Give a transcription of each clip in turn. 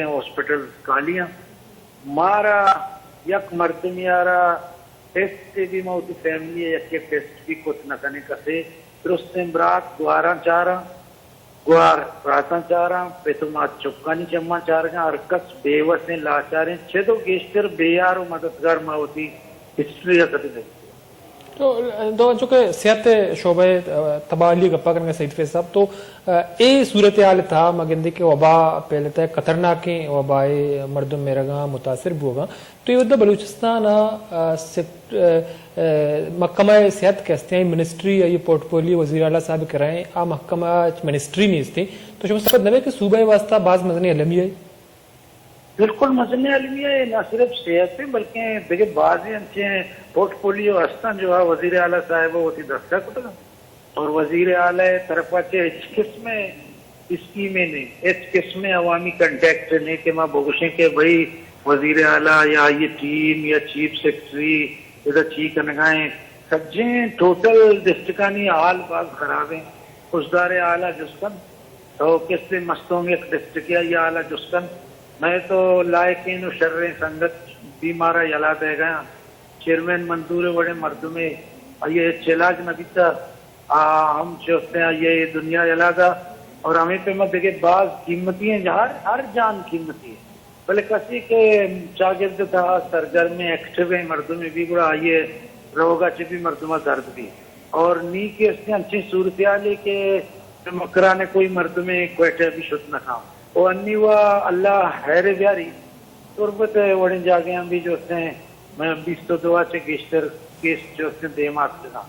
ہاسپٹل خالی ہیں۔ مارا یک مردمی آرا ٹیسٹ بھی، ما وتی فیملی یک یک ٹیسٹ بھی کت نہ کنے کسے۔ درستیں برات گواراں چاراں، گوار براتاں چاراں، پت و مات چکانی چماں چارگاں، ہر کس بے وسیں لاچاریں، چد و گیشتر بے یار و مددگار ما وتی ہسٹری ء کدی نہ بیتگ۔ تو دو چونکہ صحت شعبہ ء تباہلی ء گپا کنگ ء سعید فیض صاحب، تو اے صورتحال ء تہا ما گندیں کہ وبا پھیلتہ، خطرناکیں وبا ء، مردم مرگاں، متاثر بوگاں، تو اے وھد ء بلوچستان ء، آ، سیکٹ-، آ، آ، محکمہ صحت کہ ہستیں، آئی منسٹری، آئی پورٹ پولیو وزیر اعلیٰ صاحب کرائیں، آ محکمہ ء منسٹری نیستیں۔ تو شما سرپد نہ بئے کہ صوبہ ء واستہ باز مزنیں المیہ ہے؟ بالکل مزنیں المیہ ہے، نہ صرف صحت ء بلکہ دگہ بازیں انچیں پورٹ پولیو ہستاں جو آ وزیر اعلیٰ صاحب ء وتی دست ء کتگ۔ اور وزیر اعلیٰ ء طرف ء چہ ہچ قسم ء اسکیمے نہیں، ہچ قسم ء عوامی کانٹیکٹ نہیں کہ ما بگوشیں کہ بھئی وزیر اعلیٰ یا آئی ٹیم یا چیف سیکرٹری ادا چی کنگائیں۔ سجیں ٹوٹل ڈسٹرکٹانی حال باز خراب ہیں۔ خضدار ء حال ء جست کن، تو کس مستونگ یک ڈسٹرکٹ ء آئی ء حال ء جست کن۔ مئے تو لائقین و شریں سنگت بیمار ء یلا دئیگایاں۔ چیئرمین مندور ء وڑیں مردمے، آئی ء ہچ علاج نہ بیتہ، آ ہم چہ استیں آئی ء اے دنیا یلا دا۔ اور ہمے پیما دگہ باز قیمتی ہیں، ہر، ہر جان قیمتی ہے۔ بلے کسی کہ چاگرد ء تہا سرگرمیں ایکٹیویں مردمے بی گڑا آئی ء روگ ء چہ بی مردم ء درد بی۔ اور نی کہ استیں انچیں صورتحالے کہ مکران ء کوئی مردمے کوئٹہ ء بی شت نہ کن۔ و انی و اللہ خیر بیاری۔ تربت ء وڑیں جاگہاں بھی جو استیں، مئے بیست و دو ء چہ گیشتر کیس جو استیں دیما اتکگاں۔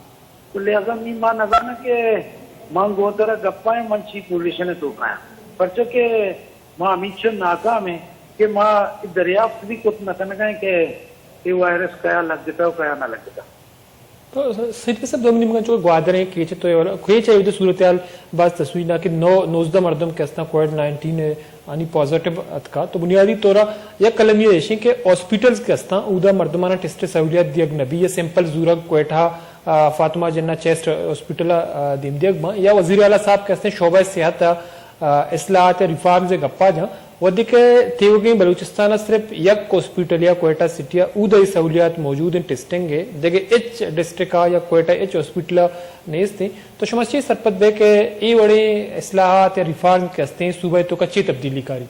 تو لہذا نی ما نزاناں کہ من گوں ترا گپاں، من چی پوزیشن ء توکایاں۔ پرچا کہ ما ہمینچو ناکام ہیں کہ ما دریافت بھی کت نہ کنگا ہیں کہ اے وائرس کیا لگتا و کیا نہ لگتا۔ تو سیدھ صاحب، دومی نیمگا چونکہ گوادر ہیں، کیچ تو کیچ ہے، اے صورتحال باز تشویشناک کہ نو، نوزدہ مردم کہ استاں کووڈ نائنٹین آنی پازیٹیو اتکا، تو بنیادی طورا یک قلم یہ ایشیں کہ ہاسپٹلز کہ استاں، اودا مردمانا ٹیسٹ سہولیات دیگ نبی، یا سیمپل زورگ کوئٹہ، آ، فاطمہ جناح چیسٹ ہاسپٹل آ، دیم دیگ باں، یا وزیر اعلیٰ صاحب کہ استیں شعبہ صحت آ، آ، اصلاحات ریفارمز گپا جاں، وھدے کہ تیوگیں بلوچستان ء صرف یک ہاسپٹل یا کوئٹہ سٹی ء اود ء اے سہولیات موجود انت، ٹیسٹنگ ء، دگہ ہچ ڈسٹرکٹ ء یا کوئٹہ ہچ ہاسپٹل ء نیست انت۔ تو شما چے سرپد بئے کہ اے وڑیں اصلاحات یا ریفارم کہ ہستیں صوبہ ء توکا چے تبدیلی کاری؟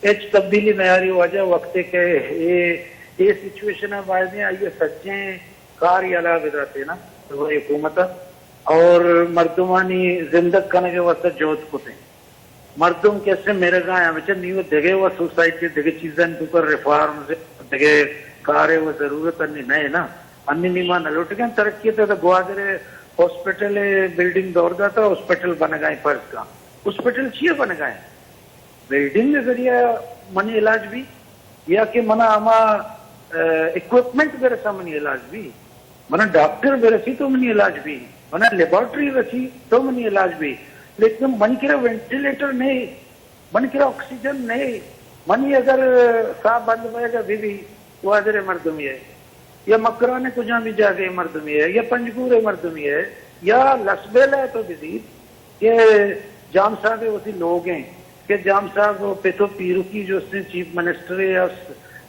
ہچ تبدیلی نیاری واجہ، وقتے کہ اے، اے سچویشن ء بایدیں آئی ء سجیں کار یلا بداتے نا، صوبائی حکومت ء اور مردمانی زندگ کنگ ء واستہ جہد کتیں۔ مردم کسے مرگا یا بچہ نیو دگہ و سوسائٹی دگہ چیزاں تو کر ریفارمز دگہ کارے و ضرورت انی نہ ہے نا۔ انی نیما نہ لوٹگن ترقی تے گوادر ہاسپٹل بلڈنگ دور داتا، ہاسپٹل بنگائیں فرض کا۔ ہاسپٹل چیئے بنگائیں؟ بلڈنگ ذریعہ منی علاج بھی یا کہ منا ہما، اہ، اکوپمنٹ برسا منی علاج بھی، منا ڈاکٹر برسی تو منی علاج بھی، منا لیبارٹری رسی تو منی علاج بھی، لیکن منی کرا وینٹیلیٹر نہیں، منی کرا آکسیجن نہیں، منی اگر ساہ بند بئے گا بھی، بھی گوادر مردمی ہے یا مکران کجام بھی جاگے مردمی ہے یا پنجگور مردمی ہے یا لسبیلہ تو بزیر کہ جام صاحب وتی لوگ ہیں کہ جام صاحب و پت و پیرکی جو استیں چیف منسٹر ہے،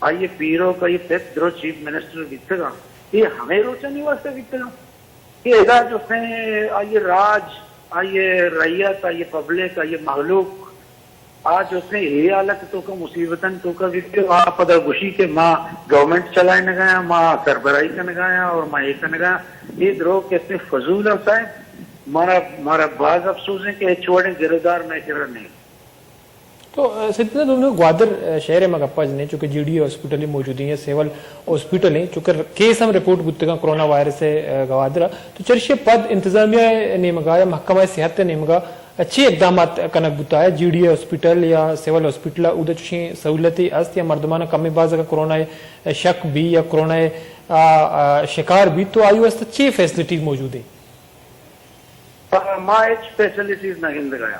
آئی پیرک، آئی پت درو چیف منسٹر بیتگا، یہ ہمیں روچانی واسطہ بیتگا کہ ادا جو استیں آئی راج، آئی رعیت، آئی پبلک، آئی مخلوق آ جو استیں اے حالت توکا مصیبتاں توکا بیتے، آ پدا گوشی کہ ما گورنمنٹ چلائینگا، ما سربراہی کنگا اور ما اے کنگا، اے درو کسے فضول ہے صاحب۔ مارا، مارا باز افسوس ہے کہ ہچ وڑیں گرودار میں کرا نہیں۔ تو، اہ، سیدنا دومی گوادر، اہ، شہر ء ما گپا جنیں، چونکہ جی ڈی اے ہاسپٹل موجود ہیں یا سول ہاسپٹل ہیں، چونکہ کیس ہم رپورٹ بوتگاں کرونا وائرس ء، اہ، گوادر ء۔ تو چرشی پد انتظامیہ ء نیمگا یا محکمہ صحت ء نیمگا چی اقدامات کنگ بوتا ہے؟ جی ڈی اے ہاسپٹل یا سول ہاسپٹل ء اودا چشیں سہولتے است یا مردماں کم باز اگر کرونا ء شک بھی یا کرونا ء، آ، آ، شکار بھی تو آئی واسطہ چی فیسلٹیز موجود ہیں؟ ما ہچ فیسلٹیز نہ گندگایا۔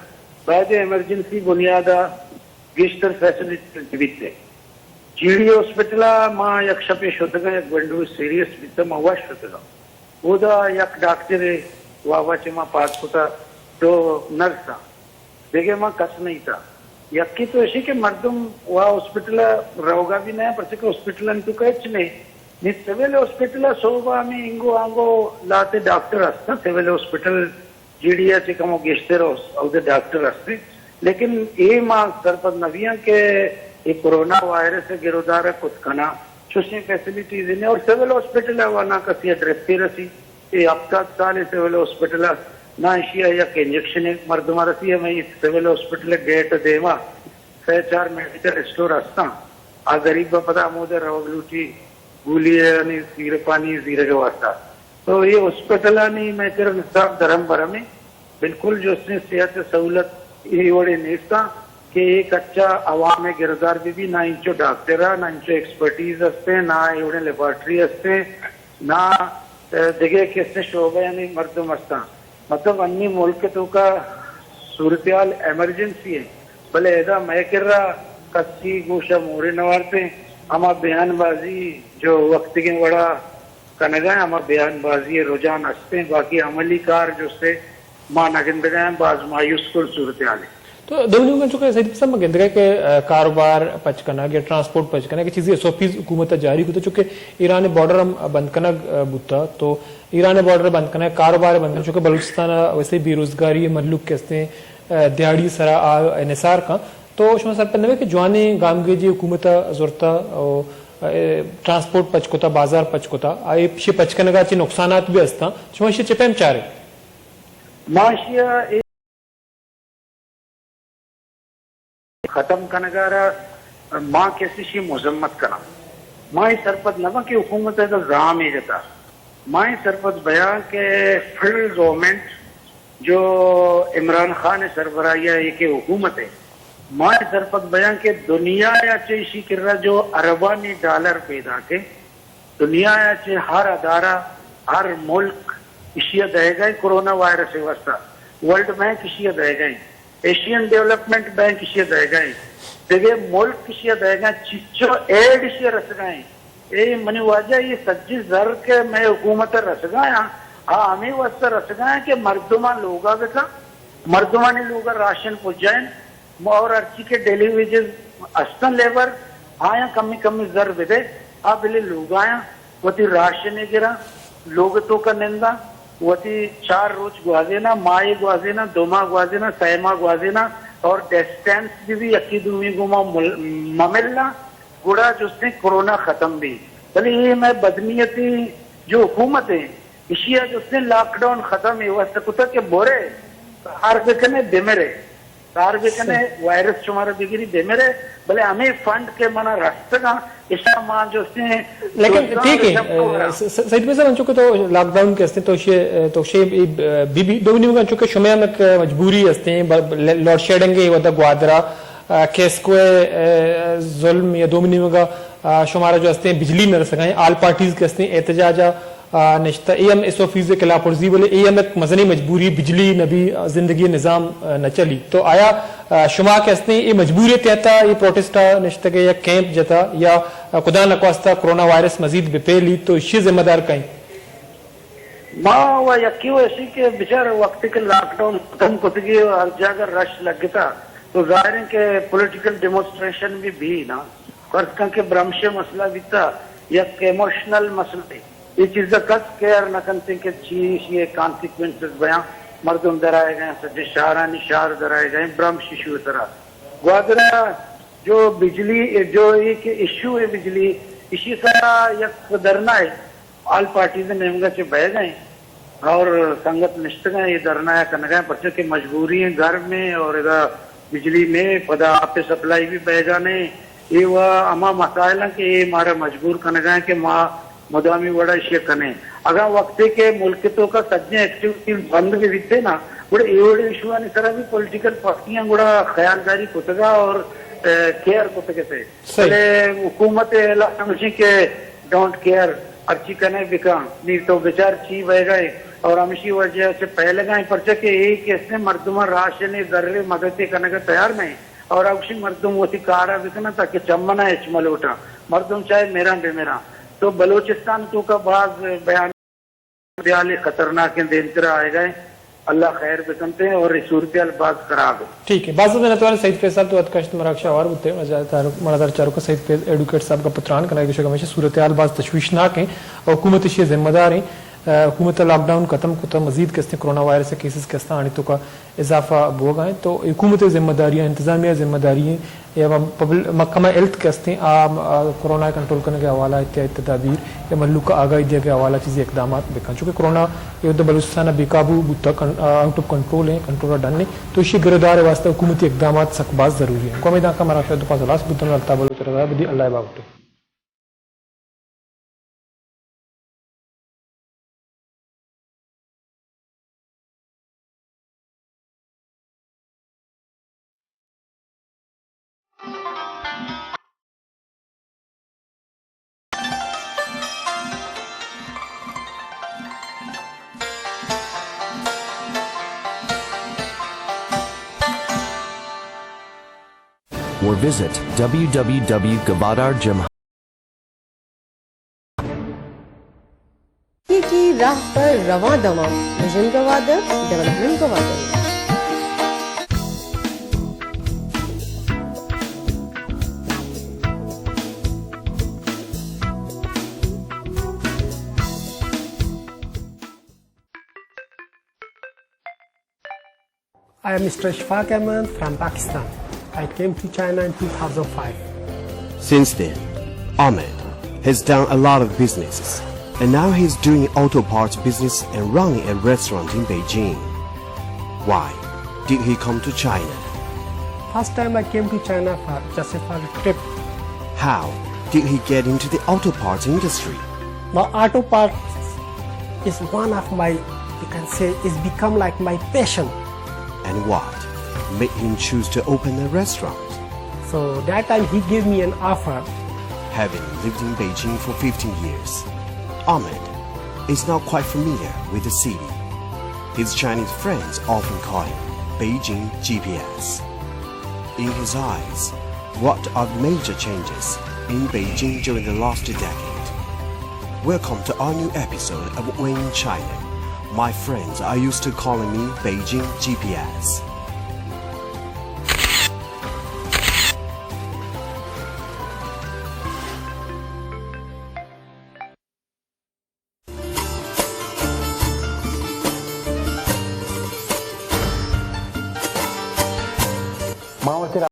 باید ایمرجنسی بنیاد ء گیشتر فیسلٹیز بیت۔ جی ڈی ہاسپٹل ء ما یک شپے شتگاں، یک گونڈو سیریس بیت، ما وش شتگاں۔ اودا یک ڈاکٹرے وابا چہ ما پاد کتا، دو نرساں، دگہ ما کس نہ ایتا۔ یکی تو ایشی کہ مردم وا ہاسپٹل ءَ روگا بھی نہ، پرچہ کہ ہاسپٹلانی توکا ہچ نہیں۔ نی سول ہاسپٹل ءَ صوبہ ہمیں انگو آنگو لاتے ڈاکٹر ہستاں، سول ہاسپٹل جیڑی ءَ چہ کمو گیشتر اوس، اودے ڈاکٹر ہستے۔ لیکن اے ما سرپد نہ بیاں کہ اے کرونا وائرس ءِ گرودار ءَ کت کناں، چوشیں فیسلٹیز نے، اور سول ہاسپٹل ءَ وا نہ کسی ءَ ڈرپے رسی۔ اے ہفتاد سال ءِ سول ہاسپٹل ءَ نہ ایشی ءَ یک انجیکشن مردم ءَ رسی، ہمے سول ہاسپٹل ءِ گیٹ ءِ دیما سئے چار میڈیکل اسٹور ہستاں۔ آ غریب ءَ پدا ہمود ءَ روگ لوٹی گولی ءِ یعنی سیرپانی زیرگ ءِ واسطہ۔ تو اے ہاسپٹلانی مئے کرا نصاب درم برم ایں۔ بالکل جو استیں صحت ءِ سہولت اے وڑے نیستاں کہ اے کچا عوام ءِ گرودار بہ بی، نہ انچو ڈاکٹر ءَ، نہ انچو ایکسپرٹیز ہستیں، نہ اے وڑیں لیبارٹری ہستیں، نہ، ءَ، دگہ کسیں شعبہ یعنی مردم ہستاں۔ مطلب انی ملک ءِ توکا صورتحال ایمرجنسی ایں، بلے ادا مئے کرا کسی گوش ءَ مورے نہ وارتیں۔ ہما بیان بازی جو وقتگیں وڑا کنگا ایں، ہما بیان بازی ءِ رجحان ہستیں، باقی عملی کار جو سے ما نہ گندگا ایں، باز مایوس کن صورتحال ایں۔ تو دومی نیمگا چونکہ سید حسن ما گندگا کہ، ءَ، کاروبار پچ کنگ یا ٹرانسپورٹ پچ کنگ، اے چیزی ایس او پیز حکومت ءَ جاری کتا، چونکہ ایران ءِ بارڈر ہم بند کنگ، ءَ، بوتا، تو ایران ءِ بارڈر بند کنگ، کاروبار بند کنگ، چونکہ بلوچستان ءَ ویسے بے روزگاری ءِ مہلوک کہ استیں، ءَ، دیہاڑی سرا آ انحصار کن۔ تو شما سرپد نہ بئے کہ جوانیں گامگیجے حکومت ءَ زرتا، او، ءَ، ٹرانسپورٹ پچ کتا، بازار پچ کتا، آ ایشی پچ کنگا چہ نقصانات بھی ہستاں، شما ایشی چہ پیم چارے؟ ما ایشی ءَ اے ختم کنگا را ما کسی شی مذمت کناں۔ ما اے سرپد نہ باں کہ حکومت ءَ زام اے جتا۔ ما اے سرپد بیاں کہ فیڈرل گورنمنٹ جو عمران خان ءِ سربراہی ءَ اے کہ حکومت ایں، ما اے سرپد بیاں کہ دنیا ءَ چہ ایشی کرا جو اربانی ڈالر پیداک ایں، دنیا ءَ چہ ہر ادارہ، ہر ملک ایشی ءَ دئیگا ایں کرونا وائرس ءِ واسطہ، ورلڈ بینک ایشی ءَ دئیگا ایں، ایشین ڈیولپمنٹ بینک ایشی ءَ دئیگا ایں، دگہ ملک ایشی ءَ دئیگا ایں، چچو ایڈ ایشی ءَ رسگا ایں۔ اے منی واجہ، اے سجی زر کہ مئے حکومت ءَ رسگا ایں، آ ہمے واسطہ رسگا ایں کہ مردماں لوگا بکن، مردمانی لوگا راشن پجائیں، اور ہرچی کہ ڈیلی ویجز ہستن لیبر، آیاں کمی کمی زر بدے، آ بلے لوگایاں وتی راشنے گراں، لوگ توکا ننداں، وتی چار روچ گوازیناں، ماہے گوازیناں، دو ماہ گوازیناں، سئے ماہ گوازیناں، اور ڈسٹینس بھی، بھی یکی دومی گوما مل-، مملاں، گڑا جستیں کرونا ختم بی۔ بلے اے مئے بدنیتی جو حکومت ایں، ایشی ءَ جستیں لاک ڈاؤن ختم اے واسطہ کتگ کہ برے کار بکنے بمرے، کار بکنے، وائرس شمارا بگری بمرے، بلے ہمے فنڈ کہ منا رستگاں، اشاں ما جستیں لیکن ٹھیک ہے، س-، س-، سید مرزا، انچو کہ تو لاک ڈاؤن کہ استیں تو شے، تو شے، بی بی، دومی نیمگا چونکہ شمے ہم ایک مجبوری استیں، ب-، ب-، لوڈ شیڈنگ اے ودا گوادرا، آ، کیسکو ءِ، آ، ظلم یا دومی نیمگا، آ، شمارا جو ہستیں بجلی نہ رسگا ایں، آل پارٹیز کہ ہستیں احتجاج ءَ، آ، نشتہ، اے ہم ایس او پیز ءِ خلاف ورزی، بلے اے ہم ایک مزنیں مجبوری، بجلی نہ بی، آ، زندگی ءِ نظام، آ، نہ چلی۔ تو آیا، آ، شما کہ ہستیں اے مجبوری ءِ تحت ءَ اے پروٹیسٹ ءَ نشتگ ئے یا کیمپ جتا یا، آ، خدا نخواستہ کرونا وائرس مزید بہ پھیلی تو ایشی ءِ ذمہ دار کئے؟ ما و یکی و ایشی کہ بچار وقتی کہ لاک ڈاؤن ختم کتگی و ہر جاگہ رش لگتا تو ظاہر ایں کہ پولیٹیکل ڈیمونسٹریشن بھی بی نا۔ فرض کن کہ برمش ءِ مسئلہ بیتا، یک ایموشنل مسئلہ اے۔ اے چیز ءَ کس کیئر نہ کنت کہ چی ایشی ءِ کانسیکوئنسز بیاں۔ مردم درائے گئے، سجے شہرانی شہر درائے گئے، برمش ایشو ءِ سرا۔ گوادر ءَ جو بجلی، جو ایک ایشو اے بجلی، ایشی سرا یک دھرنا اے۔ آل پارٹیز ءِ نیمگا چہ بئیگ ءَ ایں اور سنگت نشتگ ءَ ایں، اے دھرنا ءَ کنگ ءَ ایں، پرچا کہ مجبوری ایں، گرم ایں اور ادا بجلی نے، پدا آپ ءِ سپلائی بھی بئیگا نے۔ اے و ہما مسائل ایں کہ اے مارا مجبور کنگ ءَ ایں کہ ما مدامی وڑا ایشی ءَ کنیں۔ اگاں وقتے کہ ملک ءِ توکا سجیں ایکٹیویٹیز بند بھی بیتے نا، گڑا اے وڑیں ایشوانی سرا بھی پولیٹیکل پارٹیاں گڑا خیالداری کتگا اور، اے، کیئر کتگ ءَ۔ صحیح۔ بلے حکومت ءِ اعلان ہمیشی کہ ڈونٹ کیئر، ہرچی کنے بکن، نی تو بچار چی بئیگا ایں۔ اور ہمیشی وجہ چہ پھیلگا ایں، پرچا کہ اے کسے مردماں راشن ءِ زر ءِ مدد ءَ کنگ ءَ تیار نہ ایں۔ اور اوشی مردم وتی کارا بکنن تاکہ چمنا ہچ ملوٹاں۔ مردم چاہے مراں بمراں۔ تو بلوچستان توکا باز بیان دیالے خطرناکیں دیمترا آئیگا ایں۔ اللہ خیر بکنتے اور یہ صورتحال باز خراب ہے۔ ٹھیک ہے، باز منت وار سعید فیض صاحب، تو اتکشت مراگش آوار بوتے۔ مزیدار چاروک سعید فیض ایڈوکیٹ صاحب کا پتران کنا گشگ ہمیشہ صورتحال باز تشویشناک ہیں اور حکومت اشی ذمہ دار ہیں۔ حکومت لاک ڈاؤن ختم کتا، مزید کستیں کرونا وائرس کیسز کستاں آنی تو کا اضافہ بوگا ہیں، تو حکومت ذمہ داری ہیں، انتظامیہ ذمہ داری ہیں، یا پبل-، محکمہ ہیلتھ کہ ہستیں، آ، آ، کرونا ء کنٹرول کنگ ء حوالہ ء اتحادی تدابیر یا مھلوک ء آگاہی دیگ ء حوالہ ء چیزے اقدامات بکن، چونکہ کرونا اے وھد ء بلوچستان ء بے قابو بوتگ، کن-، آ، آؤٹ آف کنٹرول ہیں، کنٹرول ء ڈن ہیں، تو ایشی ء گرودار ء واستہ حکومتی اقدامات سک باز ضروری ہیں۔ گوں ہمے دانکہ مراگش ء دو پاس ہلاس بوتن، اللہ تعالی بلوچ ء رضا بدی، اللہ ء باگ Or visit W W W Gwadar Jim حقیقی راہ پر رواں دواں، ویژن گوادر، ڈیولپمنٹ Gwadar. I am Mister Ishfaq Ahmed from Pakistan. I came to China in two thousand five. Since then, Ahmed has done a lot of businesses, and now he's doing auto parts business and running a restaurant in Beijing. Why did he come to China? First time I came to China for just for a trip. How did he get into the auto parts industry? Now, auto parts is one of my, you can say, it's become like my passion. And what made him choose to open a restaurant? So that time he gave me an offer. Having lived in Beijing for fifteen years, Ahmed is now quite familiar with the city. His Chinese friends often call him Beijing G P S. In his eyes, what are the major changes in Beijing during the last decade? Welcome to our new episode of When in China. My friends are used to calling me Beijing G P S. ما وتی را-،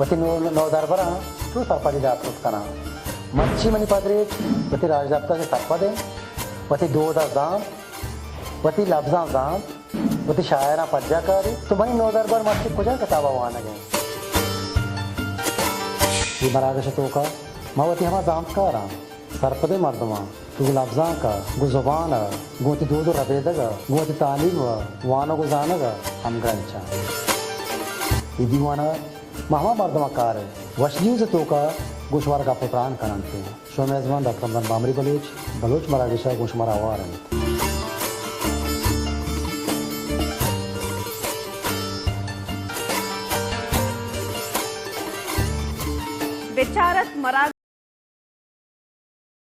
وتی نو-، نودربراں چو سرپدی دات کت کناں۔ مرچی منی پدریچ وتی راجدپتر چہ سرپد انت، وتی دود ء زانت، وتی لبزاں زانت، وتی شاعراں پجا کاری۔ تو منی نودربر مرچی کجا کتابا وانگ انت؟ اے مراگش توکا ما وتی ہما زانتکاراں، سرپدیں مردماں، تو گوں لبزانک ء، گوں زبان ء، گوں وتی دود و ربیدگ ء، گوں وتی تعلیم ء، وانگ و زانگ ء ہمگرنچ آں۔ اے دیوان ء ما ہما مردماں کار ء وش نیوز ء توکا گوں شمارا گپ و تران کننت۔ شمئے میزبان ڈاکٹر رمضان بامری بلوچ، بلوچ مراگش ء گوں شمارا ہوار انت۔ بچارت مراگش۔